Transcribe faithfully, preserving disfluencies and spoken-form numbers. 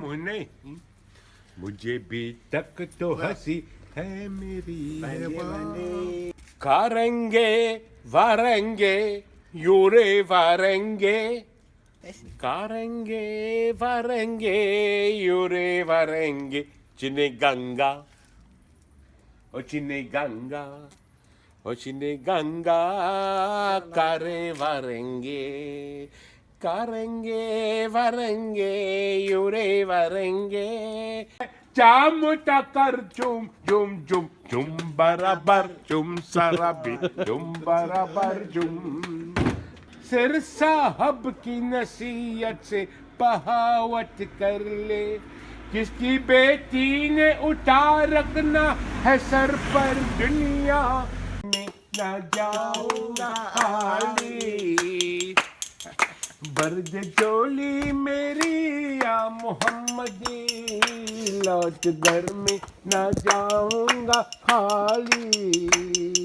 मुन्ने, मुझे भी तक तो हंसी है मेरी है। Karenge, varenge, yure varenge. Karenge, varenge, yure varenge. Chine ganga, o chine ganga, o chine ganga, kare varenge. Karenge, varenge, yure varenge. Cham takar chum, chum, chum, chum barabar, chum sarabi, chum barabar, chum. सिर साहब की नसीहत से बगावत कर ले, किसकी बेटी ने उठा रखना है सर पर दुनिया में ना जाऊंगा खाली। भर दे झोली मेरी या मोहम्मदी, लौट घर में ना जाऊंगा खाली।